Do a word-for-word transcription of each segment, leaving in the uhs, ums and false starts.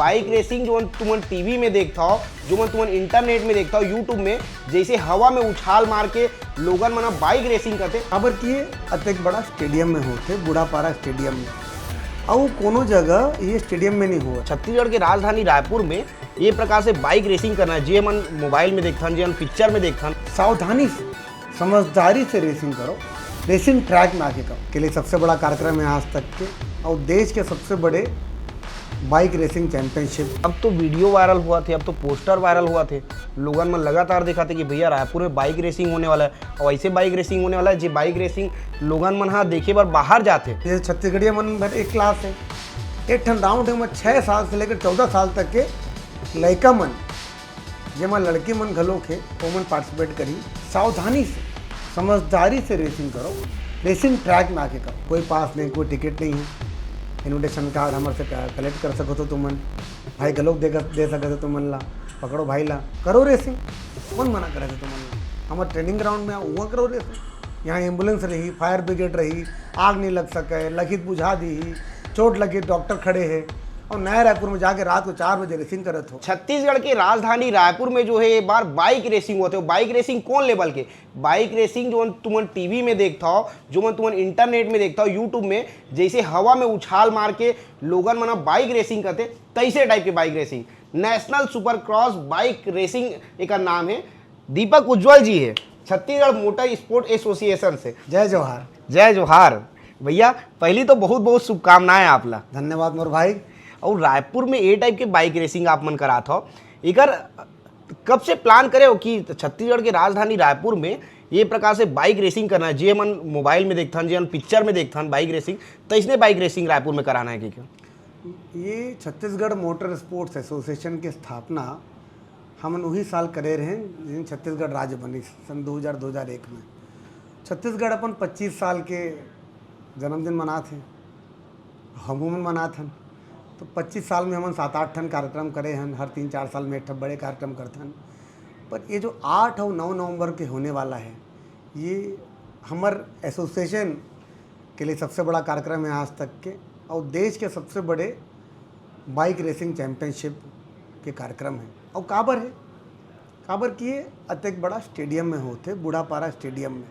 Bike racing जो तुमन TV में देखथव, जो मन तुमन इंटरनेट में देखथव, यूट्यूब में, जैसे हवा में उछाल मार के लोगन मन बाइक रेसिंग करथे। काबर कि ये अतेक बड़ा स्टेडियम में होथे, बूढ़ापारा स्टेडियम में, अउ कोनो जगह ये स्टेडियम में नहीं हुआ। छत्तीसगढ़ के राजधानी रायपुर में ये प्रकार से बाइक रेसिंग करना, जे मन मोबाइल में देखथन, जे मन पिक्चर में देखथन, सावधानी से, समझदारी से रेसिंग करो, रेसिंग ट्रैक में आके करो। के लिए सबसे बड़ा कार्यक्रम है आज तक के, और देश के सबसे बड़े बाइक रेसिंग चैंपियनशिप। अब तो वीडियो वायरल हुआ थे, अब तो पोस्टर वायरल हुआ थे, लोगन मन लगातार दिखाते कि भैया रायपुर में बाइक रेसिंग होने वाला है, और ऐसे बाइक रेसिंग होने वाला है, जे बाइक रेसिंग लोगन मन हा देखे बर बाहर जाते। ये छत्तीसगढ़िया मन भर एक क्लास है, एक ठन राउंड है, ओमा छः साल से लेकर चौदह साल तक के लइका मन, जेमा लड़की मन घलोक हे, ओमन पार्टिसिपेट करही। सावधानी से, समझदारी से रेसिंग करो, रेसिंग ट्रैक में आके करो। कोई पास नहीं, कोई टिकट नहीं है, इनविटेशन कार्ड हमर से क-, कलेक्ट कर सकत हो तुमन, भाई घलोक दे, दे सकत हो तुमन ला, पकड़ो भाई ला, करो रेसिंग, कौन मना करे थे तुमन ला? हमर ट्रेनिंग ग्राउंड में आओ, वहाँ करो रेसिंग। यहाँ एम्बुलेंस रही, फायर ब्रिगेड रही, आग नहीं लग सके, लगित बुझा दी, चोट लगी, डॉक्टर खड़े हैं, और नया रायपुर में जाके रात को चार बजे रेसिंग करत हो। छत्तीसगढ़ के राजधानी रायपुर में जो है, ये बार बाइक रेसिंग होते हो। बाइक रेसिंग कौन लेवल के? बाइक रेसिंग जो तुमन टीवी में देखथव, जो मन तुमन इंटरनेट में देखथव, यूट्यूब में, जैसे हवा में उछाल मार के लोगन मन बाइक रेसिंग करथे, तैसे टाइप के bike racing. National super cross bike racing एकर नाम है। दीपक उज्जवल जी है, छत्तीसगढ़ मोटर स्पोर्ट एसोसिएशन से। जय जोहार। जय जोहार। भैया, पहली तो बहुत बहुत शुभकामनाएं आप ला। धन्यवाद मोर भाई। और रायपुर में ए टाइप के बाइक रेसिंग आप मन करात हो, एकर कब से प्लान करे हो कि छत्तीसगढ़ के राजधानी रायपुर में ये प्रकार से बाइक रेसिंग करना है? जे मन मोबाइल में देखथन, जे मन पिक्चर में देखथन बाइक रेसिंग, तो इसने बाइक रेसिंग रायपुर में कराना है कि क्या? ये छत्तीसगढ़ मोटर स्पोर्ट्स एसोसिएशन के स्थापना हमन उही साल करे रहेन, जिन छत्तीसगढ़ राज्य बनिस, सन दो हज़ार, दो हज़ार एक में। छत्तीसगढ़ अपन पच्चीस साल के जन्मदिन मनात हे, हमहू मन मनात हन। तो पच्चीस साल में हमन सात आठ ठन कार्यक्रम करे हन, हर तीन चार साल में एक ठन बड़े कार्यक्रम करथन। पर ये जो आठ और नौ नवंबर के होने वाला है, ये हमर एसोसिएशन के लिए सबसे बड़ा कार्यक्रम है आज तक के, और देश के सबसे बड़े बाइक रेसिंग चैंपियनशिप के कार्यक्रम है। और काबर है? काबर कि ये अतेक बड़ा स्टेडियम में होथे, बूढ़ापारा स्टेडियम में।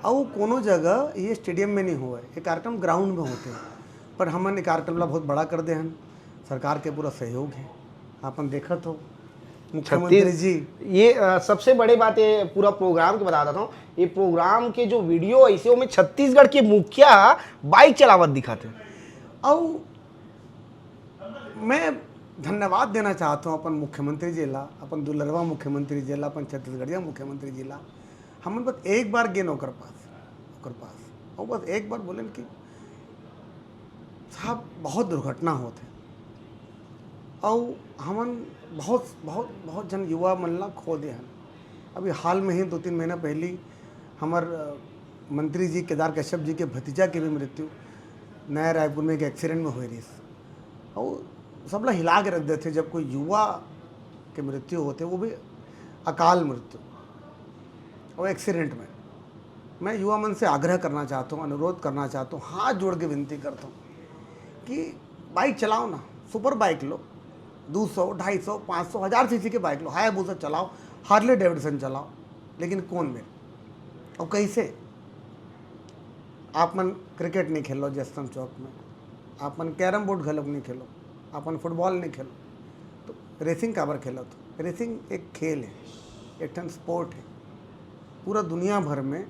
और कोनो जगह ये स्टेडियम में नहीं हुआ है, ये कार्यक्रम ग्राउंड में होथे। पर हमन ये कार्यक्रम ला बहुत बड़ा कर दे हन, सरकार के पूरा सहयोग है। आपन देखत हो मुख्यमंत्री छत्तीस-, जी। ये, अ, सबसे बड़े बात, ये पूरा प्रोग्राम के बता देता हूँ, ये प्रोग्राम के जो वीडियो ऐसे, ओमे छत्तीसगढ़ के मुखिया बाइक चलावत दिखत है। और मैं धन्यवाद देना चाहता हूँ अपन मुख्यमंत्री जी ला, अपन दुलरवा मुख्यमंत्री जी ला, अपन छत्तीसगढ़िया मुख्यमंत्री जी ला। हमन बस एक बार गेन ओकर पास, ओकर पास, और बस एक बार बोलेन कि साहब, बहुत दुर्घटना होत है, और हमन बहुत, बहुत, बहुत झन युवा मन ला खो दे हन। अभी हाल में ही दो तीन महीना पहली हमर, अ, मंत्री जी केदार कश्यप जी के भतीजा के भी मृत्यु नया रायपुर में एक एक्सीडेंट में होए रहिस, और सबला हिला के रख देथे। जब कोई युवा के मृत्यु होथे, वो भी अकाल मृत्यु और एक्सीडेंट में, मैं युवा मन से आग्रह करना चाहता हूँ, अनुरोध करना चाहता हूँ, हाथ जोड़ के विनती करता हूँ कि बाइक चलाओ ना, सुपर बाइक लो, दो सौ, ढाई सौ, पाँच सौ, हज़ार सीसी के बाइक लो, हायाबुसा चलाओ, हार्ले डेविडसन चलाओ, लेकिन कौन मेर और कैसे? आप मन क्रिकेट नहीं खेलो जयस्तंभ चौक में, आप मन कैरम बोर्ड घलोक नहीं खेलो, आप मन फुटबॉल नहीं खेलो, तो रेसिंग काबर खेलत हो? रेसिंग एक खेल है, एक ठन स्पोर्ट है। पूरा दुनिया भर में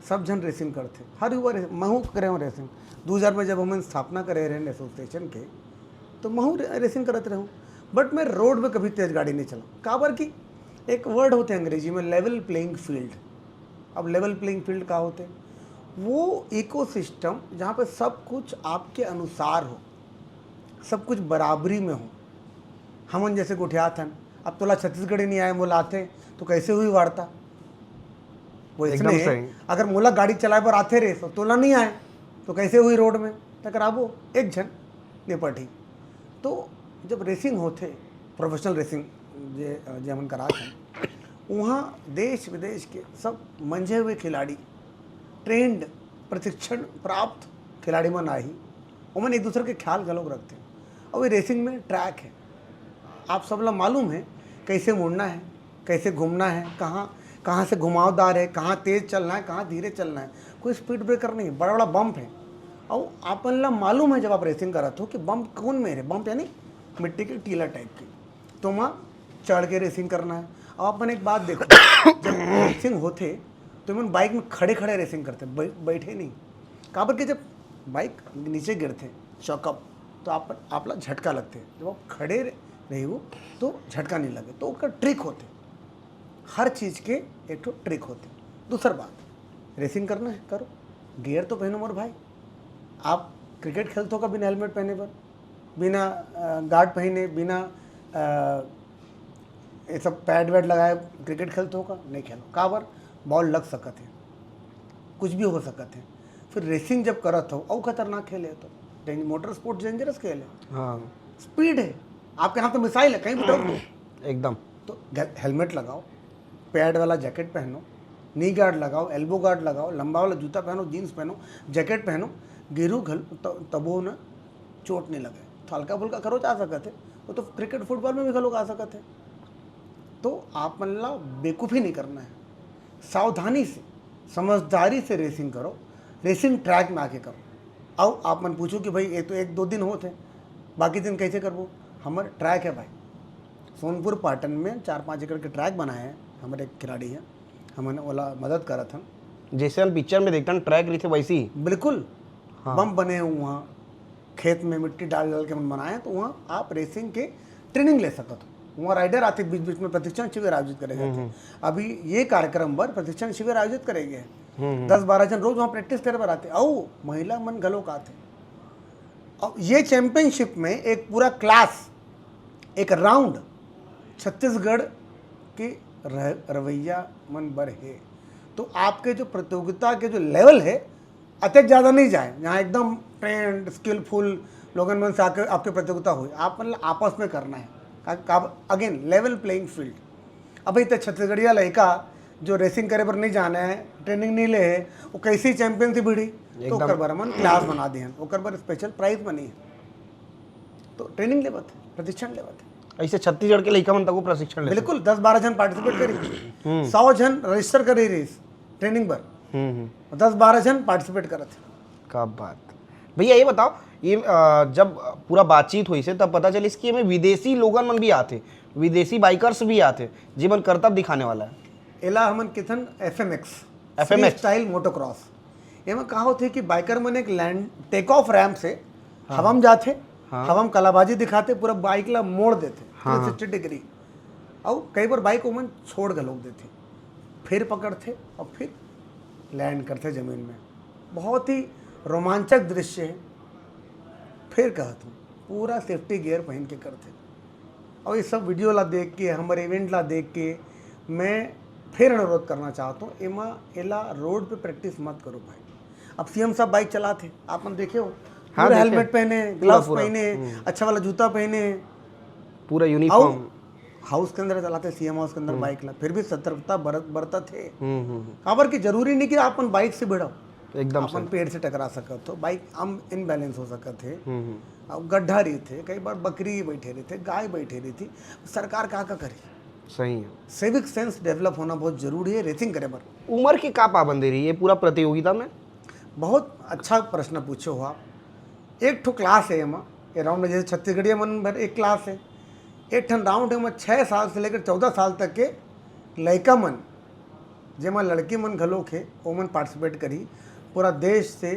सब झन रेसिंग करथे, हर युवा रे-, महू करे हूँ रेसिंग। दो हज़ार में जब हमन स्थापना करे रहेन एसोसिएशन के, तो महू रे-, रेसिंग करत रहूँ, बट मैं रोड में कभी तेज गाड़ी नहीं चलाऊँ। काबर कि एक वर्ड होथे अंग्रेजी में, लेवल प्लेइंग फील्ड। अब लेवल प्लेइंग फील्ड का होथे? वो इकोसिस्टम जहाँ पे सब कुछ आपके अनुसार हो, सब कुछ बराबरी में हो। हमन जैसे गोठियात हन, अब तोला छत्तीसगढ़ी नहीं आए, मोला आथे, तो कैसे हुई वार्ता? वो एकदम इसने सही। अगर मोला गाड़ी चलाए बर आथे रे, तो तोला नहीं आए, तो कैसे हुई रोड में टकराबो? एक झन निपटही। तो जब रेसिंग होथे, प्रोफेशनल रेसिंग जे, जे हमन करात हन, वहाँ देश विदेश के सब मंझे हुए खिलाड़ी, ट्रेंड, प्रशिक्षण प्राप्त खिलाड़ी मन आही, ओमन एक दूसरे के ख्याल घलोक रखथे। और ये रेसिंग में ट्रैक है, आप सब ला मालूम है कैसे मुड़ना है, कैसे घूमना है, कहाँ कहाँ से घुमावदार है, कहाँ तेज चलना है, कहाँ धीरे चलना है। कोई स्पीड ब्रेकर नहीं है, बड़ा बड़ा बम्प है। और आपन ला मालूम है, जब आप रेसिंग करत हो कि बम्प कौन में है, बम्प यानी मिट्टी के टीला टाइप के, तो वहाँ चढ़ के रेसिंग करना है। अब अपन एक बात देखो, जब रेसिंग होते तो मन बाइक में खड़े खड़े रेसिंग करते, बै-, बैठे नहीं। काबर कि जब बाइक नीचे गिरते, शॉकअप, तो आप आप ला झटका लगते। जब आप खड़े रही हो तो झटका नहीं लगे। तो ओकर ट्रिक होते, हर चीज़ के एक ठो ट्रिक होते। दूसर बात, रेसिंग करना है, करो, गियर तो पहनो मोर भाई। आप क्रिकेट खेलते हो का बिना हेलमेट पहने पर, बिना गार्ड पहने, बिना अ, ये सब पैड वैड लगाए क्रिकेट खेलते हो का? नहीं खेलो। काबर? बॉल लग सकत है, कुछ भी हो सकत है। फिर रेसिंग जब करत हो, अउ खतरनाक खेल है तो डेंज-, मोटर स्पोर्ट्स डेंजरस खेल है। हाँ। स्पीड है, आपके हाथ में मिसाइल है, कहीं भी डाल दो। एकदम। तो गे-, हेलमेट लगाओ, पैड वाला जैकेट पहनो, नी गार्ड लगाओ, एल्बो गार्ड लगाओ, लंबा वाला जूता पहनो, जींस पहनो, जैकेट पहनो, गिरू घल त-, तबो न चोट नहीं लगे। तो हल्का फुल्का खरोच आ सकत है, वो तो क्रिकेट फुटबॉल में भी घलोक आ सकत है। तो आप मन ला बेवकूफ़ी नहीं करना है, सावधानी से, समझदारी से रेसिंग करो, रेसिंग ट्रैक में आके करो। अउ आप मन पूछो कि भाई ये तो एक दो दिन होत है, बाकी दिन कैसे करबो? हमर ट्रैक है भाई, सोनपुर पाटन में चार पाँच एकड़ के ट्रैक बनाए हैं, हमर एक खिलाड़ी है, हमन ओला मदद करत हन। जैसे हम पिक्चर में देखथन ट्रैक रहिथे वैसे ही। बिल्कुल। हाँ। बम्प बने हुए वहाँ, खेत में मिट्टी डाल डाल के हमन बनाए हैं, तो वहाँ आप रेसिंग के ट्रेनिंग ले सकत हो। वहाँ राइडर आते बीच बीच में, प्रशिक्षण शिविर आयोजित करे जाते हैं। अभी ये कार्यक्रम पर प्रशिक्षण शिविर आयोजित करे गए हैं। दस बारह जन रोज वहाँ प्रैक्टिस करे बर आते, अउ महिला मन घलोक आते। अब ये चैंपियनशिप में एक पूरा क्लास, एक राउंड छत्तीसगढ़ के रह-, रवैया मन बर है। तो आपके जो प्रतियोगिता के जो लेवल है, अतेक ज़्यादा नहीं जाए, यहाँ एकदम ट्रेंड, स्किलफुल लोगन मन से आके आपके प्रतियोगिता होई। आप मतलब आपस में करना है। का, का, अगेन, लेवल प्लेइंग फील्ड। अभी तो छत्तीसगढ़िया लड़का जो रेसिंग करे बर नहीं जाना है, ट्रेनिंग नहीं ले है, वो कैसे चैंपियन से भिड़ी? तो एकदम। ओकर बर हमन क्लास बना दिहन, ओकर बर स्पेशल प्राइज बनी है। तो ट्रेनिंग लेवत है, प्रशिक्षण लेवत है। ऐसे छत्तीसगढ़ के लइका मन तको प्रशिक्षण लेथे। बिल्कुल, दस बारह जन पार्टिसिपेट करी, सौ जन रजिस्टर करे रहिस ट्रेनिंग बर, हम्म हम्म। दस बारह जन पार्टिसिपेट करत है। का बात। भैया ये बताओ, ये अ, जब पूरा बातचीत होइस हे तब पता चलिस कि एमे विदेशी लोगन मन भी आथे, विदेशी बाइकर्स भी आथे, जेमन करतब दिखाने वाला है। एला हमन किथन F M X, F M X. Style motocross. एमा का होथे कि बाइकर मन एक लैंड, टेक ऑफ रैंप से हवा में जाथे, हाँ। हवा में कलाबाजी दिखाथे, पूरा बाइक ला मोड़ देथे हाँ। Three sixty degree. अउ कई बार बाइक ओमन छोड़ घलोक देथे, फिर पकड़थे और फिर लैंड करथे जमीन में। बहुत ही रोमांचक दृश्य है। फिर कहत हूँ, पूरा सेफ्टी गियर पहन के करथे। और ये सब वीडियो ला देख के, हमारे इवेंट ला देख के मैं फिर अनुरोध करना चाहता हूँ, एमा एला रोड पे प्रैक्टिस मत करो भाई। अब सीएम साहब बाइक चलाथे, आप मन देखे हो, हाँ, पूरा देखे। हेलमेट पहने, पूरा, ग्लव्स पूरा। पहने, हम्म। अच्छा वाला जूता पहने, पूरा यूनिफॉर्म। हाउस के अंदर चलाथे, सीएम हाउस के अंदर बाइक ला, फिर भी सतर्कता बरत बरतत हे। हम्म हम्म हम्म। काबर कि जरूरी नहीं कि आप अपन बाइक से भिड़ो, एकदम अपन सही। पेड़ से टकरा सकत हो, बाइक हम इनबैलेंस हो सकत हे। हम्म हम्म। अब गड्ढा रहिथे, कई बार बकरी बैठे रहिथे, गाय बैठे रहिथे, सरकार का का करी? सही है। सिविक सेंस डेवलप होना बहुत जरूरी है रेसिंग करे बर। उम्र की का पाबंदी रही है पूरा प्रतियोगिता में? बहुत अच्छा प्रश्न पूछे हो आप। एक ठो क्लास है एमा, अराउंड जैसे छत्तीसगढ़िया मन बर एक क्लास है, एक ठन राउंड है, ओमा छः साल से लेकर चौदह साल तक के लइका मन, जेमा लड़की मन घलोक हे, ओमन पार्टिसिपेट करही। पूरा देश से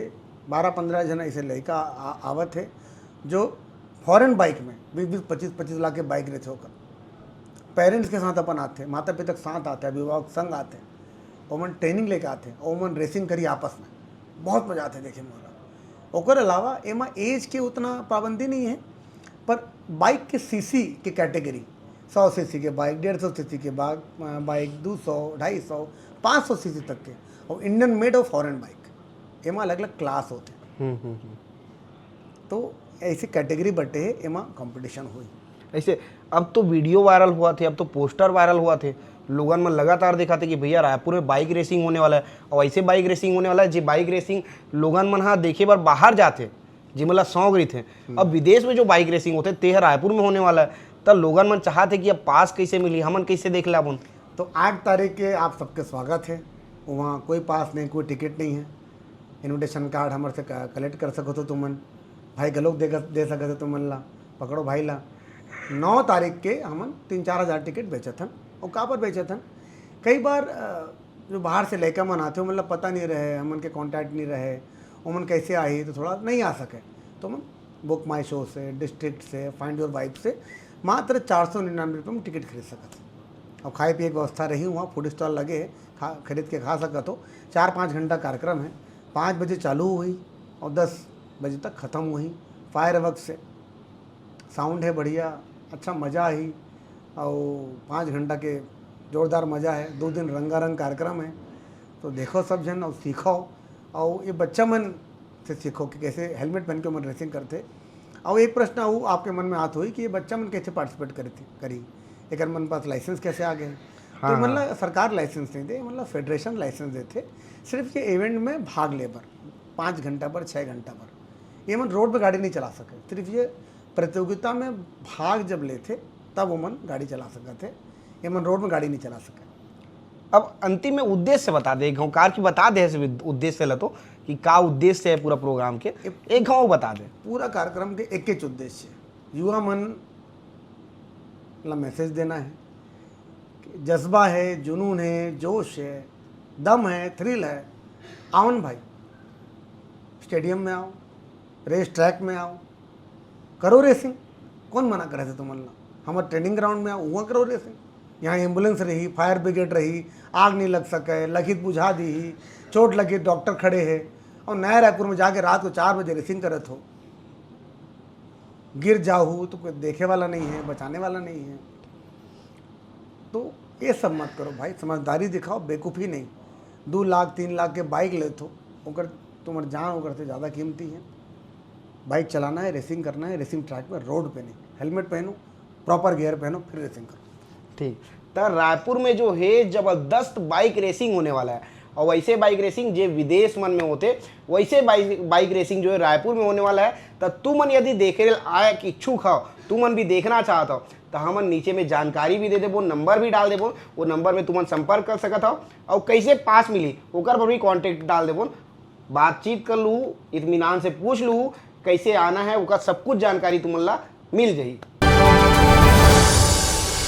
बारह पंद्रह झन ऐसे लइका आ-, आवत हे, जो फॉरेन बाइक में बीस बीस पच्चीस पच्चीस लाख के बाइक रहिथे ओकर, पेरेंट्स के साथ अपन आथे, माता पिता के साथ आथे, अभिभावक संग आथे, ओमन ट्रेनिंग लेके आथे, ओमन रेसिंग करी आपस में, बहुत मजा आथे देखे में ओला। ओकर अलावा एमा एज के उतना पाबंदी नहीं है, पर बाइक के सीसी के कैटेगरी, सौ सीसी के बाइक, डेढ़ सौ सीसी के बाइक, बाइक दो सौ, ढाई सौ, पाँच सौ सीसी तक के, और इंडियन मेड और फॉरेन बाइक, एमा अलग अलग क्लास होते हैं। हम्म हम्म हम्म। तो ऐसे कैटेगरी बटे है, एमा कंपटीशन होई। ऐसे अब तो वीडियो वायरल हुआ थे, अब तो पोस्टर वायरल हुआ थे, लोगन मन लगातार दिखाते कि भैया रायपुर में बाइक रेसिंग होने वाला है, और ऐसे बाइक रेसिंग होने वाला है, जे बाइक रेसिंग लोगन मन हा देखे बर बाहर जाथे, जेमन ला शौक रहिथे। अब विदेश में जो बाइक रेसिंग होथे, ते ह रायपुर में होने वाला है। त लोगन मन चाहत हे कि अब पास कइसे मिलही, हमन कइसे देख लाबोन? तो आठ तारीख के आप सबके स्वागत है। वहाँ कोई पास नहीं, कोई टिकट नहीं है। इनविटेशन कार्ड हमर से कलेक्ट कर सकत हो तुमन, भाई गलोक दे, दे सकत हो तुमन ला, पकड़ो भाई ला। नौ तारीख के हमन तीन चार हज़ार टिकट बेचत हन। और का पर बेचत हन? कई बार अ, जो बाहर से लइका मन आथे, ओमन ला पता नहीं रहे, हमन के कॉन्टैक्ट नहीं रहे, ओमन कैसे आही, तो थोड़ा नहीं आ सके। तो हमन बुक माई शो से, डिस्ट्रिक्ट से, फाइंड योर वाइब से मात्र चार सौ निन्यानवे रुपये में टिकट खरीद सकत हो। और खाए पिए की व्यवस्था रही, वहाँ फूड स्टॉल लगे, खा खरीद के खा सकत हो। चार पाँच घंटा कार्यक्रम है। पाँच बजे चालू हुई और दस बजे तक ख़त्म हुई। फायर वर्क से साउंड है बढ़िया, अच्छा मज़ा ही। और पाँच घंटा के जोरदार मज़ा है। दो दिन रंगारंग कार्यक्रम है। तो देखो सब झन और सीखो, और ये बच्चा मन से सीखो कि कैसे हेलमेट पहन के ओमन रेसिंग करथे। और एक प्रश्न अउ आपके मन में आत होही कि ये बच्चा मन कैसे पार्टिसिपेट करथे, करी, एकर मन पास लाइसेंस कैसे आ गए? तो हाँ, मतलब सरकार लाइसेंस नहीं दे, मतलब फेडरेशन लाइसेंस देथे सिर्फ ये इवेंट में भाग ले बर, पाँच घंटा पर, छः घंटा पर। ये मन रोड पे गाड़ी नहीं चला सके, सिर्फ ये प्रतियोगिता में भाग जब लेथे तब ओमन गाड़ी चला सकत हे, ये मन रोड में गाड़ी नहीं चला सके। अब अंतिम में उद्देश्य बता दे, एक घाव कार की बता दे ऐसे उद्देश्य ला तो, कि का उद्देश्य है पूरा प्रोग्राम के, एक घाव बता दे। पूरा कार्यक्रम के एक ही उद्देश्य है, युवा मन ला मैसेज देना है कि जज्बा है, जुनून है, जोश है, दम है, थ्रिल है, आवन भाई, स्टेडियम में आओ, रेस ट्रैक में आओ, करो रेसिंग। कौन मना करे थे तुमन ला? हमर ट्रेनिंग ग्राउंड में आओ, वहाँ करो रेसिंग। यहाँ एम्बुलेंस रही, फायर ब्रिगेड रही, आग नहीं लग सके, लखित बुझा दी ही, चोट लगी, डॉक्टर खड़े है, और नया रायपुर में जाके रात को चार बजे रेसिंग करत हो, गिर जाहू तो कोई देखे वाला नहीं है, बचाने वाला नहीं है। तो ये सब मत करो भाई, समझदारी दिखाओ, बेवकूफ़ी नहीं। दो लाख तीन लाख के बाइक लेथो, ओकर तुम्हार जान ओकर से ज़्यादा कीमती है। बाइक चलाना है, रेसिंग करना है, रेसिंग ट्रैक पर, रोड पे नहीं। हेलमेट पहनो, प्रॉपर गियर पहनो, फिर रेसिंग करो। ठीक, त रायपुर में जो है जबरदस्त बाइक रेसिंग होने वाला है, और वैसे बाइक रेसिंग जे विदेश मन में होते, वैसे बाइक बाइक रेसिंग जो है रायपुर में होने वाला है। त तुमन यदि देखे आए के इच्छुक हो, तुमन भी देखना चाहत हो, त हमन नीचे में जानकारी भी दे देबो, नंबर भी डाल देबो, वो नंबर में तुमन संपर्क कर सकत हो। और कैसे पास मिली ओकर पर भी कॉन्टैक्ट डाल देबो। बातचीत कर लू, इत्मीनान से पूछ लू कैसे आना है, ओकर सब कुछ जानकारी तुमन ला मिल जाही।